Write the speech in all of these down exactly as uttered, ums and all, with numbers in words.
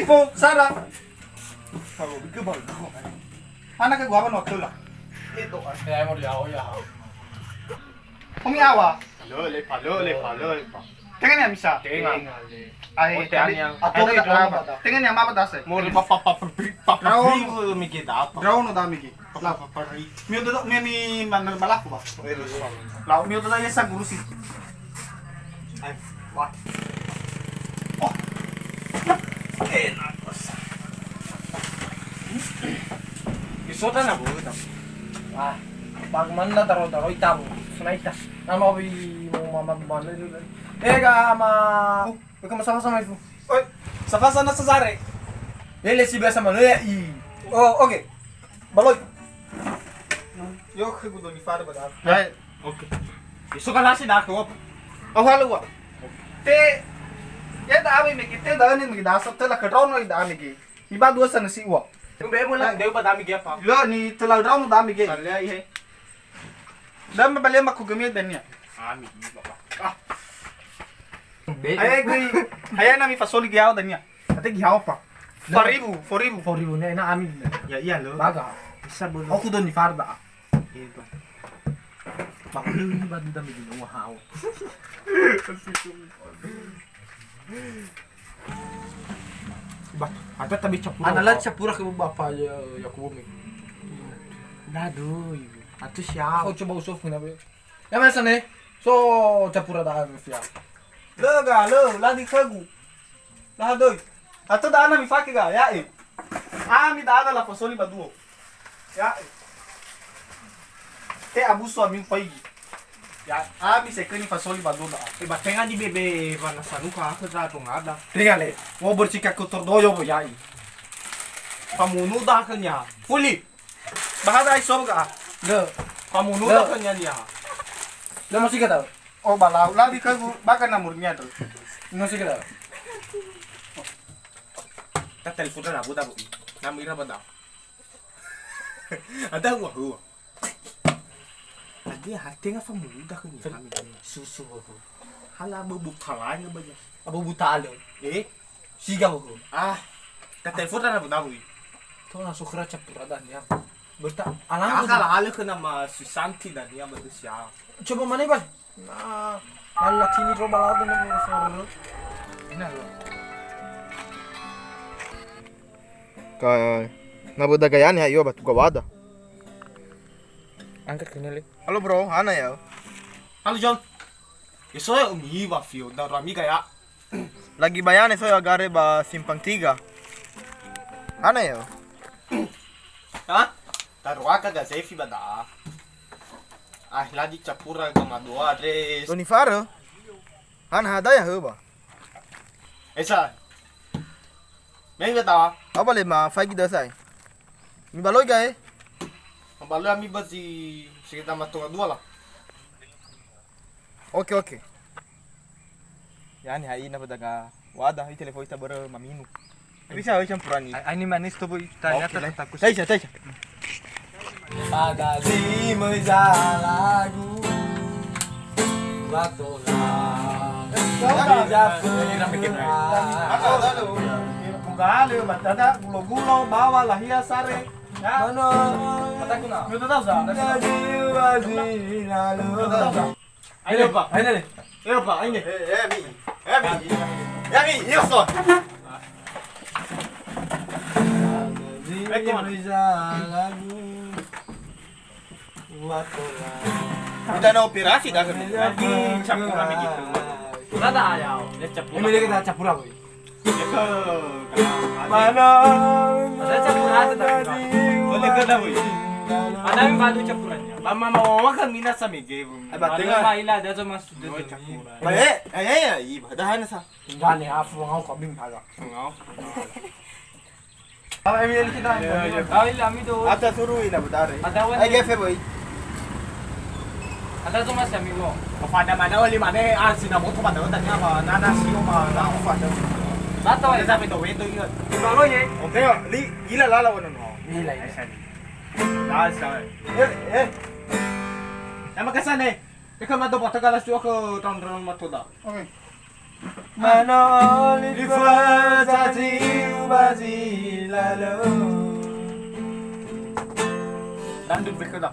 Po, sara. Hana ke gua no kela. Eto. Ya, mau dia, oh ya. Komi awa. Lo, le pa, lo, le pa, lo, le pa. Tenga ni amisa. Tenga. Ae, oh, tenga ni. Atau kita drama. Tenga ni ama apa dase? Mau le pa, pa, pa, pa, pa, pa, Drao. Drao no dami ki. Miudu mi mi man malaku ba. Lau miudu ya sa gurusi. Ai, wah. Oh. Enak bos. Isota na bu ta. Wah, bagaimana taro-taro ita bu. Sunaita. Nama bi mau mama mana itu. Ega ama. Oke, sama-sama itu. Oi, safasa na sazare. Lele si biasa mana ya i. Oh, oke. Baloi. Yo, ke gudo ni fare ba da. Hai. Oke. Iso kalasi da ko. Oh, halo wa. Te, ya da awe mege, te da ni mege da sa te la ke drao no da mege. Ni ba dua sana si ua. Be mo la deu ba da mege apa? Lo ni te la drao no da mege. Kale ai he. Da ma bale ma ku gemie dania. Ami, Bapak. Ah. Ae gui, ae na mi fasoli gi ao dania. Ate gi hao pa? Faribu, faribu. Faribu ne na ami. Ya iya lo. Baga. Bisa bolo. Aku doni farda. Iya, Pak. Bang lu ini batu dami di rumah hao. Bah, ada tabi capura. Ana la capura ke bapa ya, ya ku bumi. Dadu, ibu. Atu siapa? Kau coba usuf kenapa? Ya masa ne. So capura da fiha. Lega, lo, lagi kegu. Lah doi. Atau da ana mifake ga, ya e. Ami da ana la fasoli ba duo. Ya e. Te abuso ami ufaigi. Ya, ami sekeni fasoli ba duo da. E ba tenga di bebe wana sanuka aku za dong ada. Tenga le. Wo bersika kotor doyo bo ya e. Pamunu da kenya. Fuli. Bahasa ai soga. Ge. Pamunu Ge. Dah kan nyanyi ya. Dah masih kata. Oh balau lagi ke baka namurnya tuh. Masih kata. Ta telepon na buta bu. Namira bada. Ada gua gua. Tadi hati nga famuda ke ni kami. Susu aku. Hala bu butalanya banyak. Abu buta lo. Eh? Siga wa'u. Ah, ka telepon na bu nawi. To na sukra capura dania. Berta alang. Akal hale ke nama Susanti dania manusia. Coba mana, Bang? Nah, ala tini ro balaga na ngurus ngurus. Enak lo. Ka na bu dagayani ha iyo batu gawada. Angkat kene le. Halo bro, ana ya? Halo John. Iso ya umi wa fio da rami gaya. Lagi bayane so ya gare ba simpang tiga. Ana ya? Ha? Taruaka ga sefi ba da. Ah, lagi capura ga madoa dres. Doni faro. Ana hada ya heba. Esa. Mei ba da. Apa le ma faigi da sai. Mi baloi gae? Baloi ami ba zi sekitar matonga dua lah. Oke, oke. Yani hai na pedagang wadah, i telepon ita bere maminu. Bisa oi campuran ni. Ai ni manis tu bu tanya. Oke, tak takus. Taisa, taisa. Pada si mejalagu batola. Bisa. Buka le batada gulo-gulo bawa lahia sare. Ya. Mana? Kataku na. Ayo, Pak. Ayo, Pak. Ayo, Pak. Ayo. Eh, eh, Mi. Eh, Mi. Ya, Mi. Yo, son. Udah na operasi dah. Lagi campuran gitu. Udah dah, ya. Dia campuran. Ini dia kita campur apa? Mana? Ada campuran tadi. Boleh ke dah, woi? Ada yang baru campurannya. Mama mau makan mina sama ge, Bu. Ada mah ilah, ada sama sudah. Baik, eh, eh, iya, dah hana sa. Tinggal ni, aku mau kau bing saja. Ngau. Awa emi eli kita. Ayo, ayo. Ayo, ami tu. Ata suru ina budare. Ada wan. Ayo, gefe boy. Ada tu mas ami lo. Kepada mana wali mana? Ah, sina moto pada tanya apa? Nana sio ma na pada. Satu. Ada sampai tu wedo iya. Kalau ye. Oke, li ila lala wana no. Ila, ila. Nah, saya. Eh, eh. Nama kesan eh. Eka mado bata galas dua ke tahun-tahun matoda. Oke. Manoli fö caci ubazi lalo. Dandun bekeda.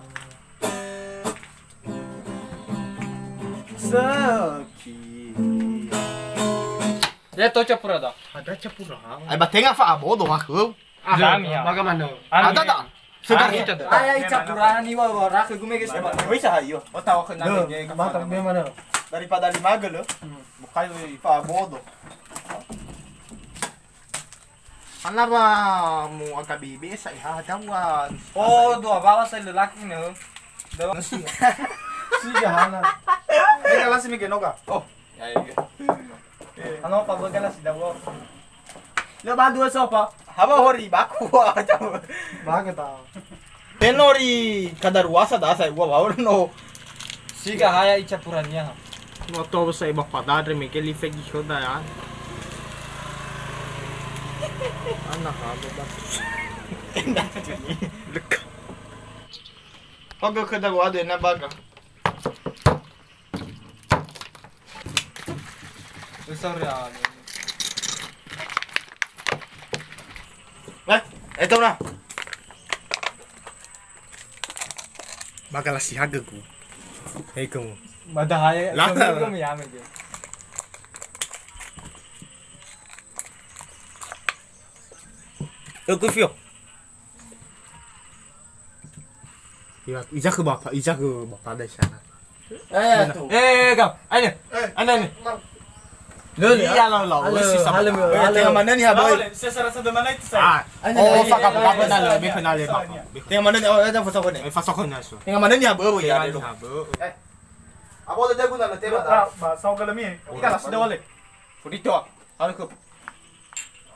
Saki. Ya to capura da. Ada capura. Ai ba tenga fa abodo aku. Ada mi ya. Bagaimana? Ada tak? Segar kita dah. Ayah ica purani wa wa rakhö gume ge sema. Bisa hayo. Otak aku nang ge. Mantap ge mana? Daripada lima gelo. Bukai fa bodo. Anara mu aga bebe sa iha dawan. Oh, dua bawa saya lelaki ne. Dawan. Si jahana. Ini kelas mi genoga. Oh. Ya, ya. Ano pa bögala si dawo. Lö ba dua sopa. Haba hori baku. Ba kita. Tenori kadaruasa da sai ua wawor no. Siga haya ica purania. No to sai ba padadre mege li fegi khoda ya. Ana ha ba. Lek. Ogo kadaruasa na baga. Sorry, ah. Eh, eh, tahu nah. Bakal si hage ku. Hei kamu. Badahaya. Lah. Kamu, kamu ya, mege. Aku Fio. Iya, izakhö bapa, izakhö bapa dari sana. Eh, tuh. Eh, kau. Ayo. Eh, ayo, ayo. Lo, lo. Iya, lo, lo. Halo, si sama. Halo, halo. Tenga mana nih, Abah? Saya rasa demen itu, saya. Ah. Oh, fakap, fakap, kenal, lebih kenal ya, Bapa. Tenga mana nih? Oh, ada fasokon nih. Eh, fasokon nih, so. Tenga mana nih, Abah? Ya, lo. Eh. Apa udah jago, nah, tema, ah, ba, sao galami. Kita kasih dawale. Fudito. Halo, kau.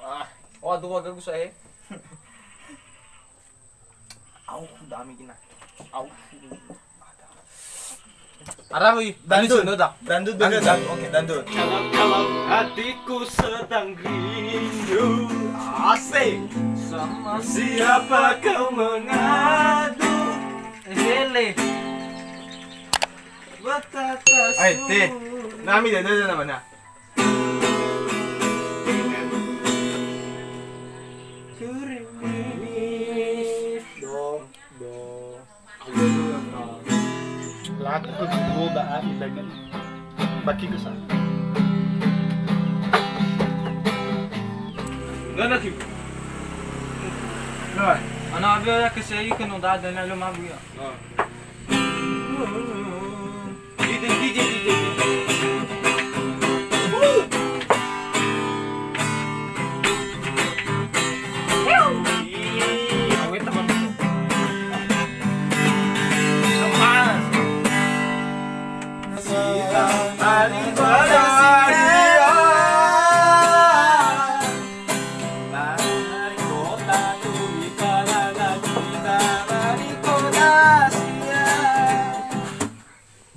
Ah. Oh, aduh, agak susah, eh. Au dami gina. Au. Arah, wi. Dandun. Dandun, dandun, oke, dandun. Kalau-kalau hatiku sedang rindu. Asik. Sama siapa kau mengadu? Hele. Betapa. Ai, teh. Nami dada namanya. Kurimis. Do, do. Laku ke guru da ari lagi. Baki ke sana. Nggak ada sih. Nah, anak abis ya kesei ke no dada na lo mabu ya. Nah.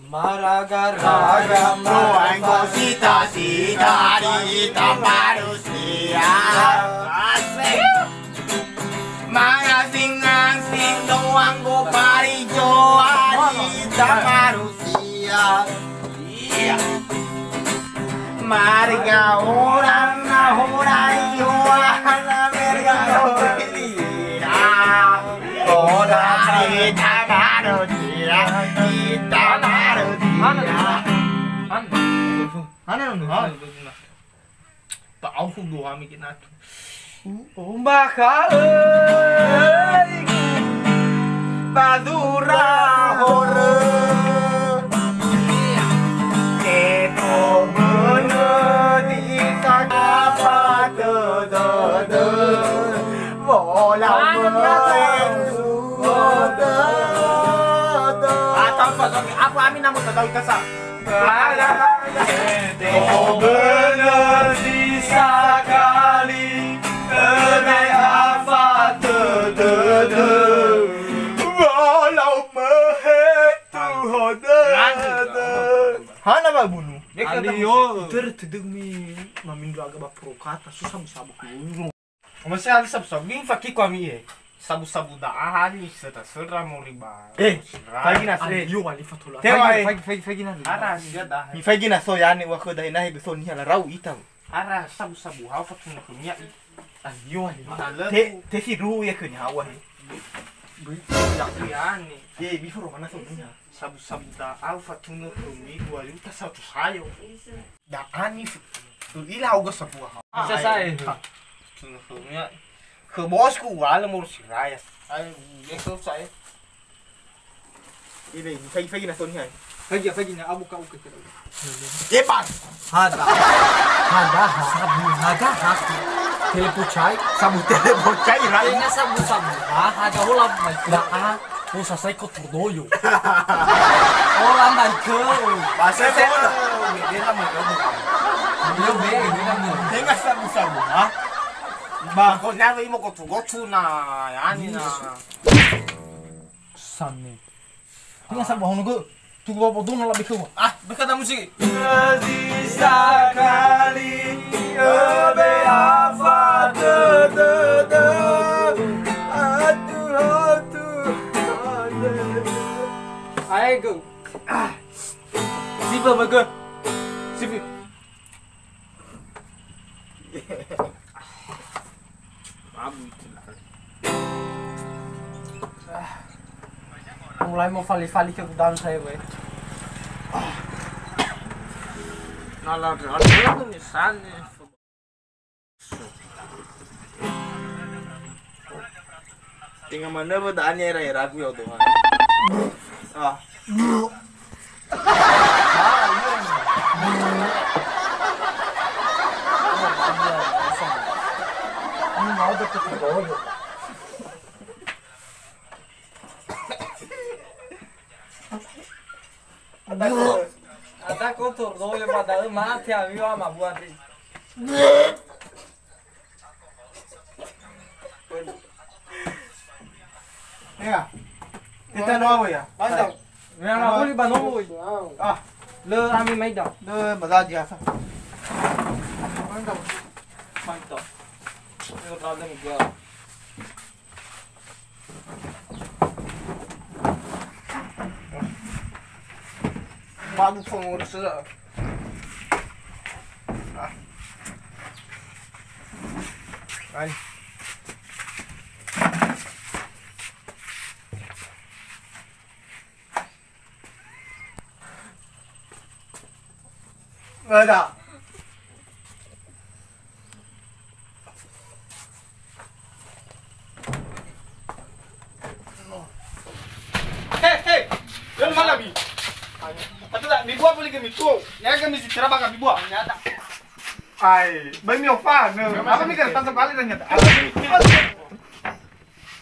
Maraga-raga, maraga-raga, sita-sita, di ita manusia. Asik. Mangasing-ngasing doang go parijoa, di ita manusia. Iya. Marga orang na horai hoa na merga horia. Horai kita baru dia, kita baru dia. Hana, hana, hana. Ta'au hu doa mikir natu. Umbakha'öi ba zura horö. Keto mönö di isa gapa tödödö. Wolau möhentu dödö. Atau apa ami namu tadau ikasa? Bener di sakali, ebe afa tödödö. Walau mehe tu hodödö. Hana ba bunu. Alio. Ter tedeg mi mamindro aga ba prokata, susah musabu. Masih ada sab-sab, gini fakiko ami, eh. Sabu-sabu da'a ni söndra-söndra mori ba. Eh, Sira. Faigi na, eh. Ayo, wali fatola. Tewa, eh. Faigi, faigi, faigi na. Ara, sia da'a. Mifaigi na so ya'ane wa khö da'a nahe so niha larau ita. Ara, sabu-sabu hao fatuno khönia i. Ayo, wali. Mana lö. Te, te si ru ya khönia wa he. Bui, ya khönia ni. Eh, bifo mana so niha. Sabu-sabu da'a fatuno khömi dua yuta seratus sayo. Da'a ni fu-, u'ila ha'uga sambua ha. Bisa sae. Ha. Fatuno khömi ya. Khö bosku u'alö mori Sira ya. Ayo, ya khö sae. Ini, faigi, faigi na so niha. Faigi, faigi na abu ka uke kira. Eban. Hada. Hada. Sabu hada hati. Telepocai. Sabu telepocai, ra. Ini sabu-sabu. Ah, hada hola mai da'a. Oh, sasai ko Doyo. Oh, landan ke. Bahasa saya. Dia nama ke. Dia be, dia nama. Tenga sabu-sabu, ha? Ba, ko nyawa imo ko tugotu na, yani na. Sane. Tenga sabu hono ke. Tugu ba bodona la bekeu. Ah, bekada musik. Zi sakali, ebe afa, de, de, de. Atu, atu, ade, de. Ae, go. Ah. Sifa, mege. Sifi. Abu itu lah. Mulai mau fali-fali ke gudang saya, weh. Nah, lah, ada misalnya. Tenga manö wö da'a ni'era-eragu, ya Tuhan. Ah. Ada ko, ada ko turdo ya pada mate ami wa ma buat. Ya. Kita doa ya. Mantap. Yang aku di Bandung, woi. Ah. Le ami maida. Le bazaji asa. Mantap. Mantap. Ini kalau ada juga. Babu fangurus lah. Ah. Ay. Ada. He, he. Lö mala mi. Atu da, mi bua poli ke mi tuo. Ya ke mi si teraba ka mi bua. Ai, bai mi ofa, ne. Apa mi kan tanto kali ternyata. Aduh.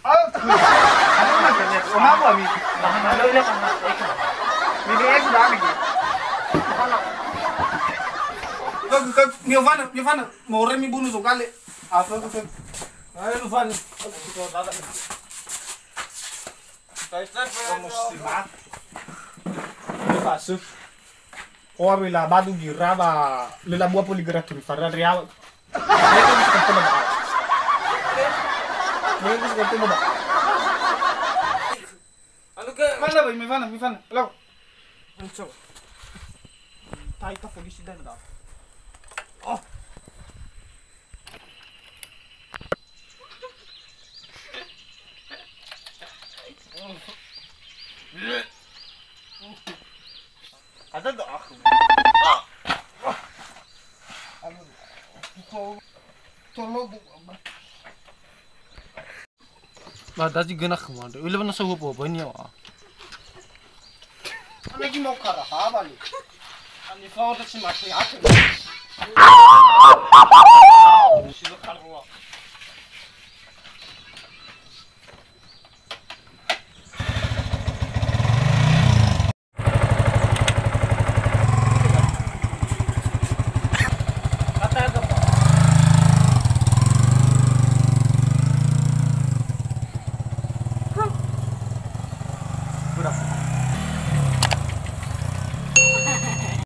Aduh, Mas, ya. Oh, maaf, Ami. Ini dia sudah ada, gitu. Ke, ke, Miovana, Miovana. More mi bunu so gale. Apa, apa, apa. Ayo, Miovana. Kamu simak. Ini pasuk. Oa wela badu gira ba lö labua poli gira turi fara riawa. Mereka bisa ketemu dah. Mereka bisa ketemu dah. Anu ke? Mana, Bang? Mifana, Mifana. Halo. Ancur. Tai ka polisi dan dah. Oh. Ada tak aku? Tolong, tolong. Ba, da zi gönakh ma, de uile ba na so hubo ba ni wa. Ana gi mau kara ha ba ni. Ani fa ota si mati ate. Si lo karua.